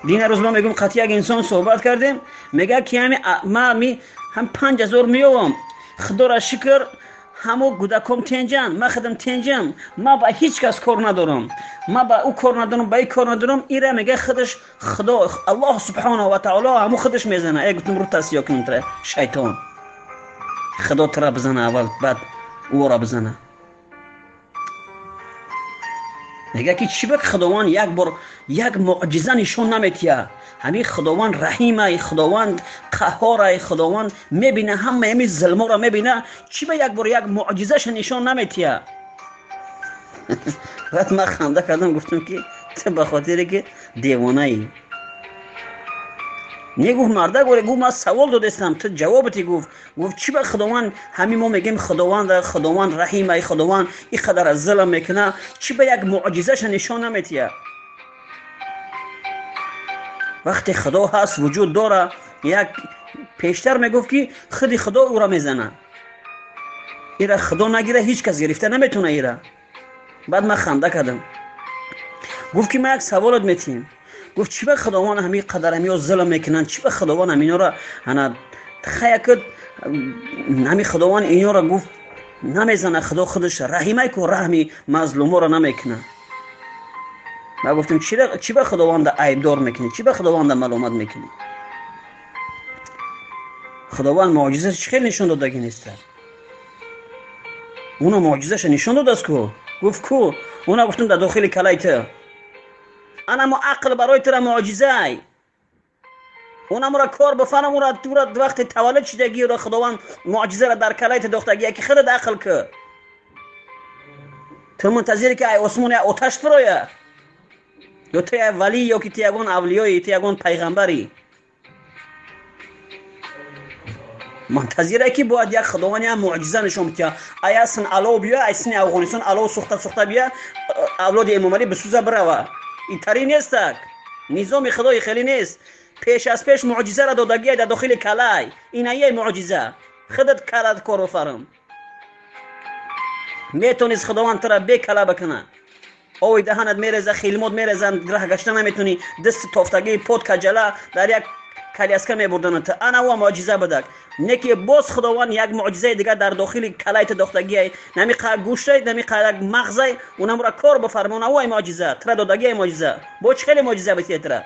Дина рӯз ма мегӯм, қатъи як инсон суҳбат кардем, мега ки ҳами ма ми ҳам 5000 меёвам, худоро шукр, ҳамо гудаком тенҷан, ма худам тенҷам, ма ба ҳеҷ кас кор надорам, ма ба ӯ кор надорам, ба ин кор надорам. Ира мега худаш худо Аллоҳ субҳанаҳу ва таоло ҳамо худаш мезана. Э, гуфтам, рӯ тасиё кунам тра шайтон, худо тра бизана аввал, баъд ӯро бизана. Мега ки чӣ ба худованд як бор як муъҷиза нишон наметиҳад? Ҳамин худованд раҳимай, худованд қаҳорай, худованд мебина ҳама ҳамин зулморо мебина, чӣ ба як бор як муъҷизаша нишон наметиҳад? Баъд ман ханда кардам, гуфтам ки ту ба хотире ки девонаӣ. Не, гуфт мардак, оре, гуфт, ман савол додестам, ту ҷавобати. Гуфт чӣ ба худованд ҳамин мо мегӯем худованд, худованд раҳимай, худованд ин қадар аз зулм мекуна, чӣ ба як муъҷизаша нишон наметиҳад? Вақте худо ҳаст, вуҷуд дора, як пештар мегуфт ки худи худо ӯро мезана, ира худо нагира, ҳеҷ кас гирифта наметавона ира. Баъд ман ханда кардам. Гуфт ки ман як саволот метиҳем. Гуфт чӣ ба худованд ҳамин қадар ҳамиё зулм мекунанд, чӣ ба худованд ҳаминора ана хаякт ҳамин худованд инёро, гуфт, намезана, худо худаш раҳимай ку, раҳми мазлуморо намекунад. Ма гуфтам, чӣ ба худованда айбдор мекунӣ, чӣ ба худованда маломат мекунӣ? Худованд муъҷиза чӣ хел нишон додагӣ неста? Уно муъҷизаша нишон додааст ку. Гуфт ку? Уна гуфтам, дар дохили калаи ту анамо ақл барои тура муъҷизай, унамура кор бифарам, ура тура вақте таваллуд шидагӣ ура худованд муъҷизара дар калаи ту дохтагӣ, яки худат ақл ку. Ту мунтазире ки ай осмон як оташ фуроя, ё ту як валӣ, ё ки ту ягон авлиёи, ту ягон пайғамбарӣ, мунтазире ки бояд як худованд як муъҷиза нишон бидиҳад, ай асн алов биё, ай сини Афғонистон алов сӯхта сӯхта бия, авлоди Эмомалӣ бисӯза бирава. Ин нестак, низоми худои хеле нест. Пеш аз пеш муъҷизаро додагия дар дохили калай, инае муъҷиза, худат калат кор бифарм. Метонист худованд тура бекала бикуна? Ови даҳанат мереза, хилмот мерезанд, раҳ гашта наметонӣ, дасти тофтагии под каҷала дар як коляска мебурданат. Ана ва муъҷиза будак. Не ки боз худованд як муъҷизаи дигар дар дохили калаи ту дохтагиай, нами қа гӯштай, нами қа як мағзай, унамура кор бифарма, уна вай муъҷиза тура додагиай. Муъҷиза бо чӣ хеле муъҷиза бития тура?